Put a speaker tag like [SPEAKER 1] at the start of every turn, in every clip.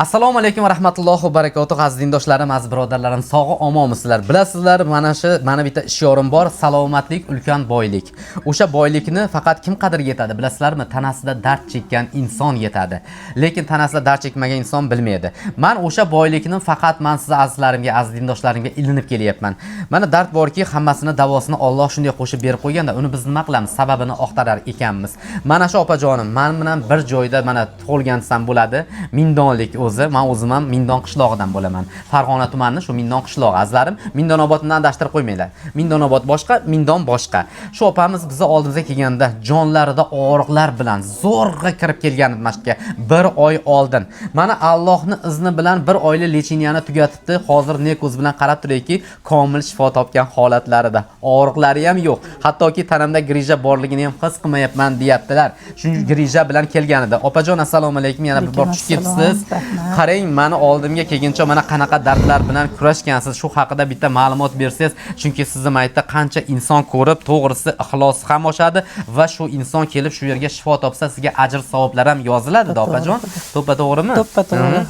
[SPEAKER 1] Assalomu alaykum va rahmatullohi va barakatuh, aziz dindoshlarim, aziz birodarlarim, sog' omonmisizlar? Bilasizlar, mana shu mana bitta shiorim bor: salomatlik ulkan boylik. O'sha boylikni faqat kim qadriga yetadi, bilasizlarmi? Tanasida dard chekkan inson yetadi. Lekin tanasida dard chekmagan inson bilmaydi. Man o'sha boylikni faqat man siz azizlarimga, aziz dindoshlarimga ilinib kelyapman. Mana dard borki, hammasini davosini Alloh shunday qo'shib berib qo'yganda, uni biz nima qilamiz? Sababini oqtarar ekanmiz. Mana shu opajonim, man bilan bir joyda mana tug'ilgan desam bo'ladi. Mindonlik o'zi. Men o'zim ham Mindon qishlog'idan bo'laman. Farg'ona tumanini shu Mindon qishlog'i, azizlarim. Mindonobodni adashtirib qo'ymanglar. Mindonobod boshqa, Mindon boshqa. Shu opamiz bizni oldimizga kelganda jonlarida og'riqlar bilan zo'rg'a kirib kelgan masjidga bir oy oldin. Mana Allohning izni bilan bir oylik лечения ni tugatibdi. Hozir ne ko'z bilan qarab turayki, komil shifo topgan holatlarida. Og'riqlari ham yo'q. Hattoki tanamda грыжа borligini ham his qilmayapman deyaptilar. Shuning грыжа bilan kelganida. Opajon, assalomu alaykum. Yana bir bor xush kelibsiz.
[SPEAKER 2] Rahmat.
[SPEAKER 1] Qarang, mani oldimga kelguncha mana qanaqa dardlar bilan kurashgansiz, shu haqida bitta ma'lumot bersangiz, chunki sizni maytda qancha inson ko'rib, to'g'risi ixlosi ham oshadi va shu inson kelib shu yerga shifo topsa, sizga ajr savoblar ham yoziladi,
[SPEAKER 2] To'g'ri.
[SPEAKER 1] opajon. To'ppa to'g'rimi?
[SPEAKER 2] To'ppa to'g'ri.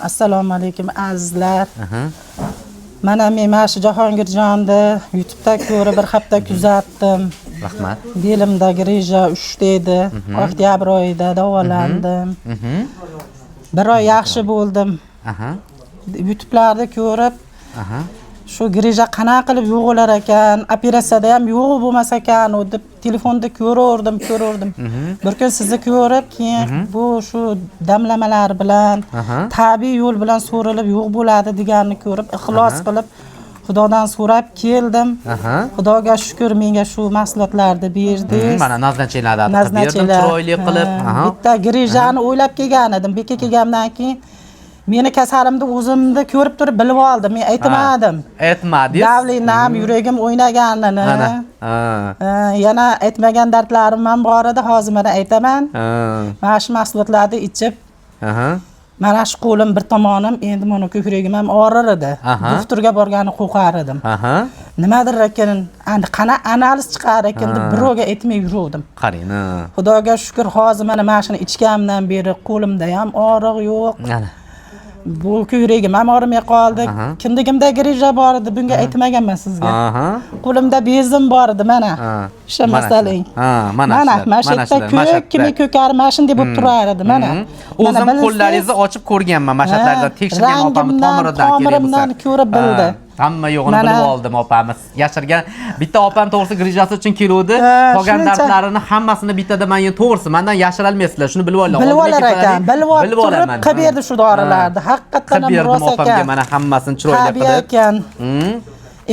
[SPEAKER 2] Assalomu alaykum, azizlar. Mana men mana shu Jahongirjonni YouTube'da ko'rib bir hafta kuzatdim.
[SPEAKER 1] Rahmat.
[SPEAKER 2] Belimda грыжа 3 edi. Oktyabr oyida davolandim. Bir oy yaxshi bo'ldim. YouTube'larda ko'rib shu грыжа qanaqa qilib yo'qolar ekan, operatsiyada ham yo'q bo'lmas ekan u deb telefonda ko'raverdim, ko'raverdim. Bir kun sizni ko'rib, keyin bu shu damlamalar bilan, tabiiy yo'l bilan so'rilib yo'q bo'ladi deganini ko'rib, ixlos qilib Xudodan so'rab keldim. Xudoga shukur, menga shu mahsulotlarni berdingiz.
[SPEAKER 1] Mana назначения larni qilib berdim
[SPEAKER 2] Назначения lar.
[SPEAKER 1] chiroyli qilib.
[SPEAKER 2] Ha, bitta грыжа ni o'ylab kelgan edim. Beka kelgandan keyin meni kasalimni o'zimni ko'rib turib bilib oldim. Men aytmadim.
[SPEAKER 1] Aytmadingiz.
[SPEAKER 2] Давление m, yuragim o'ynaganini.
[SPEAKER 1] Mana. Ha.
[SPEAKER 2] Ha, yana aytmagan dardlarim ham bor edi, hozir mana aytaman. Mana shu mahsulotlarni ichib, mana shu qo'lim bir tomonim, endi mana ko'kragim ham og'rir edi. Doktorga borgani qo'rqar edim. Nimadir ekan, qana analiz chiqar ekan deb birovga aytmay yuruvdim.
[SPEAKER 1] Qarang, ha.
[SPEAKER 2] Xudoga shukur, hozir mana shuni ichganimdan beri qo'limda ham og'riq yo'q.
[SPEAKER 1] Mana.
[SPEAKER 2] Bu ko'kragim ham og'rimay qoldi. Kindigimda грыжа bor edi, bunga aytmaganman sizga. Qo'limda bezim bor edi mana. Ishonmasaling.
[SPEAKER 1] Ha, mana
[SPEAKER 2] Mana,
[SPEAKER 1] shular,
[SPEAKER 2] mana shu
[SPEAKER 1] mana
[SPEAKER 2] yerda
[SPEAKER 1] shular, mana shu
[SPEAKER 2] ko'k kimi
[SPEAKER 1] yerda.
[SPEAKER 2] ko'karib, mana shunday bo'lib turar edi, mana. Mana
[SPEAKER 1] O'zim
[SPEAKER 2] bilsangiz-
[SPEAKER 1] qo'llaringizni ochib ko'rganman, mana shu yerlardan tekshirgan opamni
[SPEAKER 2] rangimdan,
[SPEAKER 1] tomiridan kerak bo'lsa.
[SPEAKER 2] Tomirimdan ko'rib bildi.
[SPEAKER 1] Ha, hamma yo'g'ini
[SPEAKER 2] Mana-
[SPEAKER 1] bilib oldim opamiz. Yashirgan bitta opam to'g'risi грыжа si uchun keluvdi.
[SPEAKER 2] Ha,
[SPEAKER 1] Qolgan
[SPEAKER 2] shuncha-
[SPEAKER 1] dardlarini hammasini bittada menga to'g'risi mandan yashirolmaysizlar. Shuni bilib olinglar.
[SPEAKER 2] Bilib
[SPEAKER 1] Oldimga
[SPEAKER 2] olar ekan,
[SPEAKER 1] kelsalar,
[SPEAKER 2] bilib olib
[SPEAKER 1] bilib
[SPEAKER 2] turib
[SPEAKER 1] olaman.
[SPEAKER 2] qilib berdi shu dorilarni. Haqiqatdan
[SPEAKER 1] Qilib
[SPEAKER 2] ham
[SPEAKER 1] berdim
[SPEAKER 2] rosa
[SPEAKER 1] opamga
[SPEAKER 2] ekan.
[SPEAKER 1] mana hammasini chiroyli
[SPEAKER 2] Tabiiy
[SPEAKER 1] qilib.
[SPEAKER 2] ekan.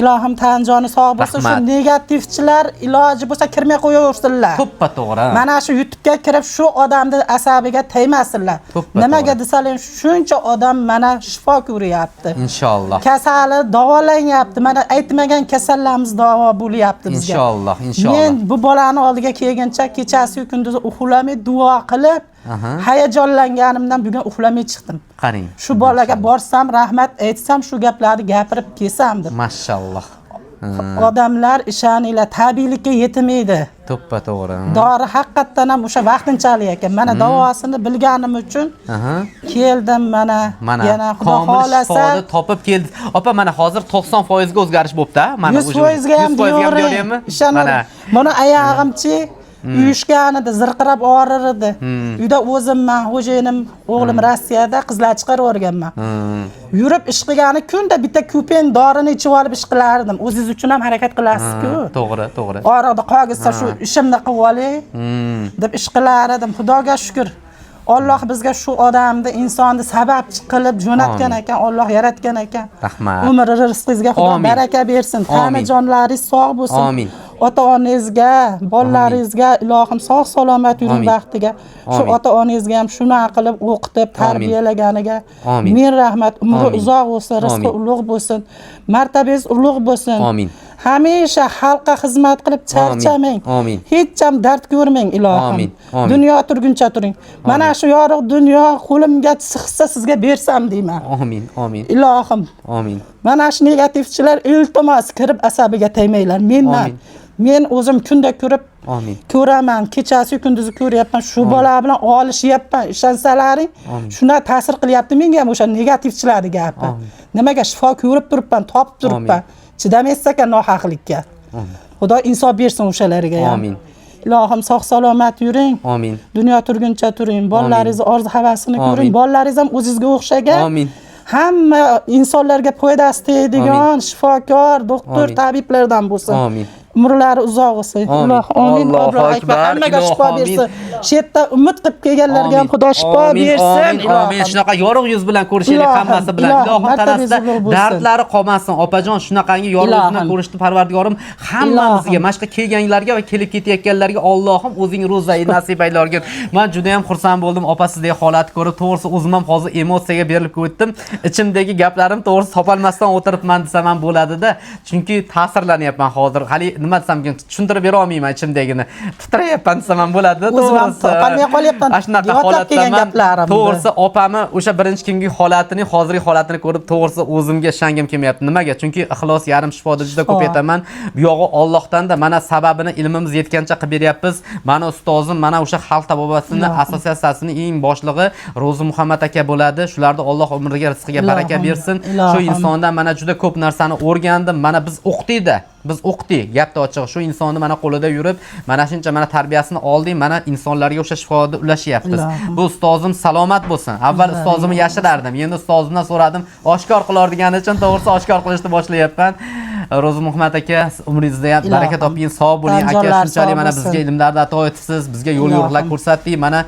[SPEAKER 2] Ilohim tan joni sog' bo'lsin. Shu
[SPEAKER 1] Rahmat.
[SPEAKER 2] negativchilar iloji bo'lsa kirmay qo'yaversinlar.
[SPEAKER 1] To'ppa to'g'ri.
[SPEAKER 2] Mana shu YouTube'ga kirib shu odamni asabiga tegmasinlar.
[SPEAKER 1] To'ppa
[SPEAKER 2] Nimaga
[SPEAKER 1] to'g'ri.
[SPEAKER 2] desalar, shuncha odam mana shifo ko'ryapti.
[SPEAKER 1] Inshaalloh.
[SPEAKER 2] Kasali davolanyapti. Mana aytmagan kasallarimiz davo bo'lyapti bizga.
[SPEAKER 1] Inshaalloh, inshaalloh.
[SPEAKER 2] Men bu bolani oldiga kelguncha kechasi kunduzi uxlamay duo qilib, hayajonlanganimdan bugun uxlamay chiqdim.
[SPEAKER 1] Qarang.
[SPEAKER 2] Shu bolaga borsam, rahmat aytsam, shu gaplarni gapirib kelsam deb.
[SPEAKER 1] Mashalloh.
[SPEAKER 2] Odamlar, ishoninglar, tabiiylikka yetmaydi.
[SPEAKER 1] To'ppa to'g'ri.
[SPEAKER 2] Dori haqiqatdan ham o'sha vaqtinchalik ekan. Mana davosini bilganim uchun keldim mana.
[SPEAKER 1] Mana
[SPEAKER 2] yana Xudo
[SPEAKER 1] komil
[SPEAKER 2] xohlasa
[SPEAKER 1] shifoni topib keldi. Opa, mana hozir 90% ga o'zgarish bo'libdi, mana
[SPEAKER 2] 100% ga ham
[SPEAKER 1] 100% ga ham
[SPEAKER 2] deyavering.
[SPEAKER 1] deyaveraymi?
[SPEAKER 2] Ishonavering.
[SPEAKER 1] Mana
[SPEAKER 2] Buni oyog'imchi uyushgan edi, zirqirab og'rir edi. Uyda o'zimman, xo'jayinim, o'g'lim Rossiyada, qizlar chiqarib yuborganman. Yurib ish qilgani kunda bitta kupen dorini ichib olib ish qilardim. O'zingiz uchun ham harakat qilasiz-ku.
[SPEAKER 1] To'g'ri, to'g'ri.
[SPEAKER 2] Og'riqni qolgizsa shu ishimni qilib olay deb ish qilar edim. Xudoga shukur. Alloh bizga shu odamni, insonni sababchi qilib jo'natgan
[SPEAKER 1] Amin.
[SPEAKER 2] ekan, Alloh yaratgan ekan.
[SPEAKER 1] Rahmat.
[SPEAKER 2] Umri rizqingizga Xudo
[SPEAKER 1] Amin.
[SPEAKER 2] baraka bersin.
[SPEAKER 1] Amin.
[SPEAKER 2] Tani jonlaringiz sog' bo'lsin.
[SPEAKER 1] Amin.
[SPEAKER 2] Ota onangizga, bolalaringizga ilohim sog' salomat yuring
[SPEAKER 1] Amin.
[SPEAKER 2] baxtiga. Shu
[SPEAKER 1] Amin.
[SPEAKER 2] ota onangizga ham shunaqa qilib o'qitib, tarbiyalaganiga
[SPEAKER 1] Amin.
[SPEAKER 2] ming rahmat. Umri
[SPEAKER 1] Amin.
[SPEAKER 2] uzoq bo'lsin, rizqi
[SPEAKER 1] Amin.
[SPEAKER 2] ulug' bo'lsin. Martabangiz ulug' bo'lsin.
[SPEAKER 1] Amin.
[SPEAKER 2] Hamisha xalqqa xizmat qilib charchamang.
[SPEAKER 1] Amin.
[SPEAKER 2] Hech ham dard ko'rmang ilohim.
[SPEAKER 1] Amin. Amin.
[SPEAKER 2] Dunyo turguncha turing. Mana shu yorug' dunyo qo'limga sig'sa sizga bersam deyman.
[SPEAKER 1] Amin. Amin.
[SPEAKER 2] Ilohim.
[SPEAKER 1] Amin.
[SPEAKER 2] Mana shu negativchilar iltimos kirib asabiga tegmanglar mendan.
[SPEAKER 1] Amin.
[SPEAKER 2] Men o'zim kunda ko'rib
[SPEAKER 1] Amin.
[SPEAKER 2] ko'raman, kechasi kunduzi ko'ryapman, shu bola bilan olishyapman. Ishonsalaring, shuna ta'sir qilyapti menga ham o'sha negativchilarning gapi. Nimaga shifo ko'rib turibman, topib turibman. Chidamaysiz ekan nohaqlikka. Xudo insof bersin o'shalarga ham.
[SPEAKER 1] Amin.
[SPEAKER 2] Ilohim sog' salomat yuring.
[SPEAKER 1] Amin.
[SPEAKER 2] Dunyo turguncha turing. Bolalaringizni orzu havasini ko'ring. Bolalaringiz ham o'zingizga o'xshagan.
[SPEAKER 1] Amin.
[SPEAKER 2] Hamma insonlarga foydasi tegadigan shifokor, doktor, tabiblardan bo'lsin.
[SPEAKER 1] Amin.
[SPEAKER 2] Umrlari uzoq bo'lsin.
[SPEAKER 1] Amin.
[SPEAKER 2] Ilohim amin.
[SPEAKER 1] Allohu
[SPEAKER 2] Obro' akbar.
[SPEAKER 1] akbar.
[SPEAKER 2] Hammaga shifo
[SPEAKER 1] Ilohim
[SPEAKER 2] bersin. Shu yerda umid qilib kelganlarga ham Xudo shifo bersin.
[SPEAKER 1] Amin. Amin. Shunaqa yorug' yuz bilan ko'rishaylik hammasi bilan.
[SPEAKER 2] Ilohim,
[SPEAKER 1] Ilohim tanasida
[SPEAKER 2] martabangiz ulug' bo'lsin.
[SPEAKER 1] dardlari qolmasin. Opajon, shunaqangi yorug' yuz bilan
[SPEAKER 2] Ilohim.
[SPEAKER 1] ko'rishdi Parvardigorim hammamizga, mana shu kelganlarga va kelib ketayotganlarga Allohim o'zing ro'zai nasib aylorgin. Men juda ham xursand bo'ldim opa sizdek holatni ko'rib. To'g'risi o'zim ham hozir emotsiyaga berilib ketdim. Ichimdagi gaplarim to'g'risi topolmasdan o'tiribman desam ham bo'ladi-da. Chunki ta'sirlanyapman hozir. Hali nima desam ekan, tushuntirib bera olmayman ichimdagini. Titrayapman desam ham bo'ladi-da.
[SPEAKER 2] O'zim ham
[SPEAKER 1] To'g'risi.
[SPEAKER 2] topolmay qolyapman.
[SPEAKER 1] Ana shunaqa
[SPEAKER 2] Yodlab kelgan
[SPEAKER 1] holatdaman.
[SPEAKER 2] gaplarimni.
[SPEAKER 1] To'g'risi opamni o'sha birinchi kungi holatini, hozirgi holatini ko'rib, to'g'risi o'zimga ishongim kelmayapti. Nimaga? Chunki ixlos yarim shifo deb juda ko'p
[SPEAKER 2] Shifo.
[SPEAKER 1] aytaman. Bu yog'i Allohdan-da, mana sababini ilmimiz yetgancha qilib beryapmiz. Mana ustozim, mana o'sha xalq tabobatini assotsiatsiyasining eng boshlig'i Ro'zi Muhammad aka bo'ladi. Shularni Alloh umriga, rizqiga baraka
[SPEAKER 2] Ilohim,
[SPEAKER 1] bersin. Shu
[SPEAKER 2] ilohim.
[SPEAKER 1] insondan mana juda ko'p narsani o'rgandim. Mana biz o'qitdik-da. Biz o'qitdik, gapni ochig'i. Shu insonni mana qo'lida yurib, mana shuncha mana tarbiyasini oldik, mana insonlarga o'sha shifoni ulashyapmiz.
[SPEAKER 2] Ilohim.
[SPEAKER 1] Bu ustozim salomat bo'lsin. Avval ustozimni yashirardim, endi ustozimdan so'radim, oshkor qilar degani uchun to'g'risi oshkor qilishni boshlayapman. Ro'zi Muhammad aka, umringizda ham baraka
[SPEAKER 2] Ilohim.
[SPEAKER 1] toping, sog' bo'ling aka.
[SPEAKER 2] Tanjonlar
[SPEAKER 1] Shunchalik
[SPEAKER 2] sog'
[SPEAKER 1] mana
[SPEAKER 2] bo'lsin.
[SPEAKER 1] bizga ilmlarni ato etibsiz, bizga yo'l yo'riqlar
[SPEAKER 2] Ilohim.
[SPEAKER 1] ko'rsatdingiz. Mana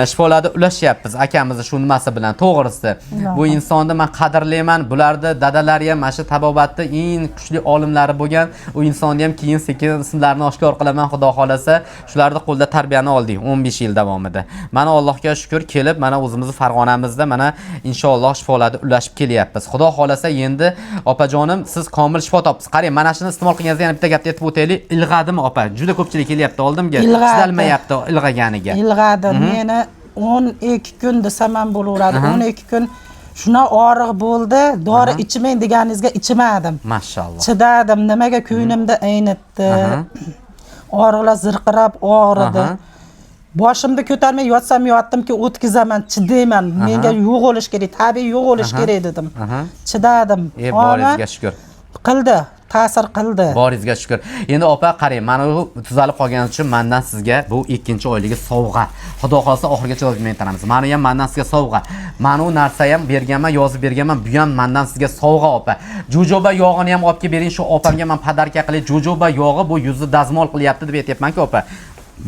[SPEAKER 1] shifolarni ulashyapmiz akamizni shu nimasi bilan. To'g'risi, bu insonni men qadrlayman. Bularni dadalari ham mana shu tabobatni eng kuchli olimlari bo'lgan. U insonni ham keyin sekin ismlarini oshkor qilaman, Xudo xolasa. Shularni qo'lda tarbiyani oldik 15 yil davomida. Mana Allohga shukr kelib, mana o'zimizni Farg'onamizda mana inshaalloh shifolarni ulashib kelyapmiz. Xudo xolasa endi opajonim siz komil shifo topsiz. Qarang, mana shuni iste'mol qilganingizda yana bitta gapni aytib o'taylik. Ilg'adimi opa? Juda ko'pchilik kelyapti oldimga.
[SPEAKER 2] Ilg'adi.
[SPEAKER 1] Chidalmayapti ilg'aganiga.
[SPEAKER 2] Ilg'adi. Meni 12 kun desam ham bo'laveradi. 12 kun shuna og'riq bo'ldi. Dori ichmang deganingizga ichmadim.
[SPEAKER 1] Mashalloh.
[SPEAKER 2] Chidadim. Nimaga ko'nglimda aynitdi. Og'riqlar zirqirab og'ridi. Boshimni ko'tarmay yotsam yotdimki, o'tkazaman, chidayman. Menga yo'q bo'lish kerak, tabiiy yo'q bo'lish kerak dedim. Chidadim.
[SPEAKER 1] Boringizga shukur.
[SPEAKER 2] Qildi, ta'sir qildi.
[SPEAKER 1] Boringizga shukur. Endi opa qarang, mana bu tuzalib qolgani uchun mendan sizga bu ikkinchi oyligi sovg'a. Xudo xolasa oxirigacha yozib beramiz. Mana ham mendan sizga sovg'a. Mana u narsa ham berganman, yozib berganman. Bu ham mendan sizga sovg'a opa. Jojoba yog'ini ham olib kelib bering, shu opamga men podarka qilay. Jojoba yog'i bu yuzni dazmol qilyapti deb aytyapman-ku opa.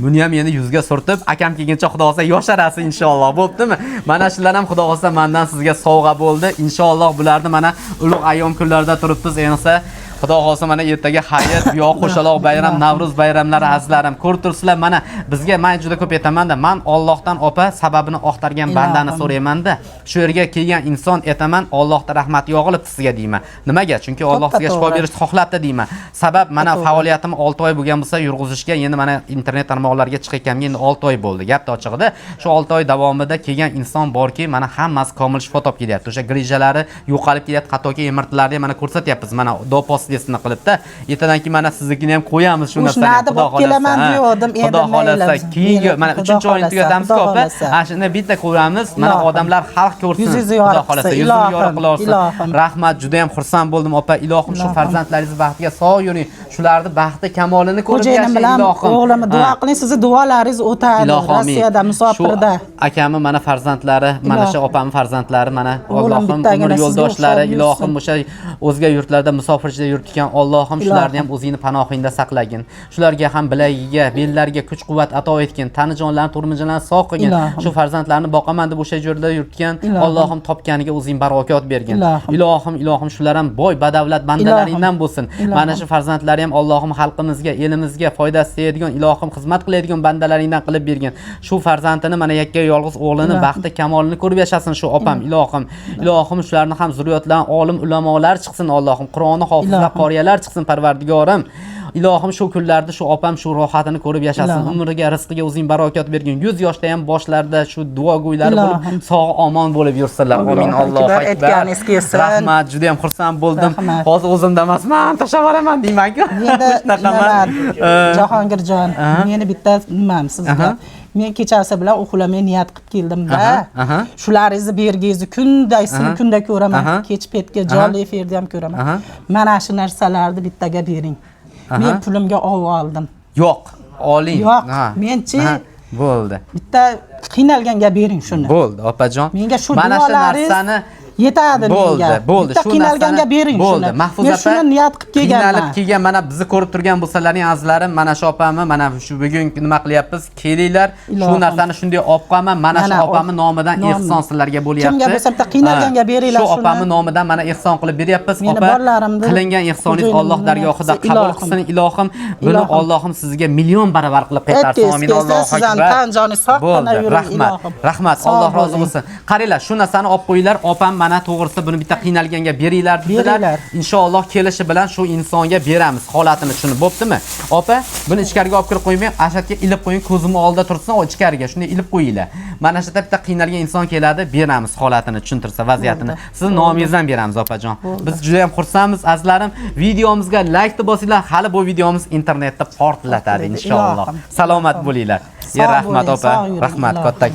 [SPEAKER 1] Buni ham endi yuzga surtib, akam kelguncha Xudo xolasa yosharasiz inshaalloh. Bo'ptimi? Mana shular ham Xudo xolasa mendan sizga sovg'a bo'ldi. Inshaalloh bularni mana ulug' ayyom kunlarida turibmiz endi. Xudo xolasa mana ertaga hayit, bu yoq qo'shaloq bayram, Navro'z bayramlari azizlarim. Ko'rib turibsizlar mana bizga men juda ko'p aytaman-da, men Allohdan opa sababini oqtargan bandani so'rayman-da. Shu yerga kelgan inson aytaman, Allohning rahmati yog'ilibdi sizga deyman. Nimaga? Chunki Alloh sizga shifo berishni xohlabdi deyman. Sabab mana faoliyatim 6 oy bo'lgan bo'lsa, yurg'izishga endi mana internet tarmoqlariga chiqayotganimga endi 6 oy bo'ldi. Gap ochig'ida shu 6 oy davomida kelgan inson borki, mana hammasi komil shifo topib kelyapti. O'sha grijalari yo'qolib kelyapti, hattoki emirtlarni ham mana ko'rsatyapmiz. Mana doposlisini qilibda. Ertadan keyin mana siznikini ham qo'yamiz shu narsani.
[SPEAKER 2] Xudo xohlasa. Kelaman degandim, endi
[SPEAKER 1] Xudo xolasa keyingi mana 3-oyni tugatamiz opa. Ana shuni bitta qo'yamiz. Mana odamlar xalq ko'rsin. Xudo xolasa yuzini yorug' qilsin. Rahmat, juda ham xursand bo'ldim opa. Ilohim shu farzandlaringiz baxtiga sog' yuring. Shularni baxti kamolini ko'rib yashang ilohim.
[SPEAKER 2] O'g'limni duo qiling, sizni duolaringiz o'tadi. Rossiyada musofirda.
[SPEAKER 1] Akamni mana farzandlari, mana shu opamning farzandlari, mana Allohim umr yo'ldoshlari, ilohim o'sha o'zga yurtlarda musofirchilikda yurtgan Allohim shularni ham o'zingni panohingda saqlagin. Shularga ham bilagiga, bellariga kuch-quvvat ato etgin, tanijonlarini, turmujonlarini sog' qilgin. Shu farzandlarni boqaman deb o'sha yerda yurtgan Allohim topganiga o'zing barakot bergin. Ilohim, ilohim shular ham boy badavlat bandalaringdan bo'lsin. Mana shu farzandlari ham ham Allohim xalqimizga, elimizga foydasi tegadigan, ilohim xizmat qiladigan bandalaringdan qilib bergin. Shu farzandini, mana yakka yolg'iz o'g'lini baxti kamolini ko'rib yashasin shu opam, ilohim. Ilohim shularni ham zurriyotlarini olim ulamolar chiqsin Allohim. Qur'oni hofizlar, qoriyalar chiqsin Parvardigorim. Ilohim shu kunlarda shu opam shu rohatini ko'rib yashasin. Umriga, rizqiga o'zing barakot bergin. 100 yoshda ham boshlarida shu duogo'ylari bo'lib, sog' omon bo'lib yursinlar. Amin. Allohu akbar.
[SPEAKER 2] Aytganingiz kelsin.
[SPEAKER 1] Rahmat, juda ham xursand bo'ldim. Hozir o'zimda emasman, tashlab yuboraman deyman-ku.
[SPEAKER 2] Shunaqaman. Jahongirjon, meni bitta nimam sizga. Men kechasi bilan uxlamay niyat qilib keldim-da. Shularimizni bergingizni kundasini kunda ko'raman. Kech petga jonli efirda ham ko'raman. Mana shu narsalarni bittaga bering. Men pulimga ov oldim.
[SPEAKER 1] Yo'q, oling.
[SPEAKER 2] Yo'q, menchi
[SPEAKER 1] bo'ldi.
[SPEAKER 2] Bitta qiynalganga bering shuni.
[SPEAKER 1] Bo'ldi, opajon.
[SPEAKER 2] Menga shu duolaringiz
[SPEAKER 1] narsani
[SPEAKER 2] yetadi menga.
[SPEAKER 1] Bo'ldi.
[SPEAKER 2] Bitta qiynalganga bering
[SPEAKER 1] bo'ldi.
[SPEAKER 2] shuni.
[SPEAKER 1] Mahfuza
[SPEAKER 2] Men shuni niyat qilib kelganman.
[SPEAKER 1] Qiynalib kelgan, mana bizni ko'rib turgan bo'lsalaring azizlarim, mana shu opamni, mana shu bugun nima qilyapmiz? Kelinglar, shu narsani shunday olib qo'yaman. Mana shu opamni nomidan ehson sizlarga bo'lyapti.
[SPEAKER 2] Kimga bo'lsa bitta qiynalganga beringlar
[SPEAKER 1] shuni. Shu opamni nomidan mana ehson qilib beryapmiz. Opa, qilingan ehsoningiz Alloh dargohida qabul qilsin ilohim. Buni Allohim sizga million baravar qilib qaytarsin. Amin. Allohu akbar.
[SPEAKER 2] Tan joni sog' yuring ilohim.
[SPEAKER 1] Rahmat. Alloh rozi bo'lsin. Qaranglar, shu narsani olib qo'yinglar. Opam mana to'g'risi buni bitta qiynalganga beringlar dedilar. Inshaalloh kelishi bilan shu insonga beramiz. Holatini tushunib bo'ptimi? Opa, buni ichkariga olib kirib qo'ymang, ashatga ilib qo'ying, ko'zimni oldida tursin, o ichkariga shunday ilib qo'yinglar. Mana shu yerda bitta qiynalgan inson keladi, beramiz holatini tushuntirsa vaziyatini. Siz nomingizdan beramiz opajon. Biz juda ham xursandmiz azizlarim. Videomizga like bosinglar, hali bu videomiz internetda portlatadi inshaalloh. Salomat bo'linglar. Rahmat opa, rahmat kattakon.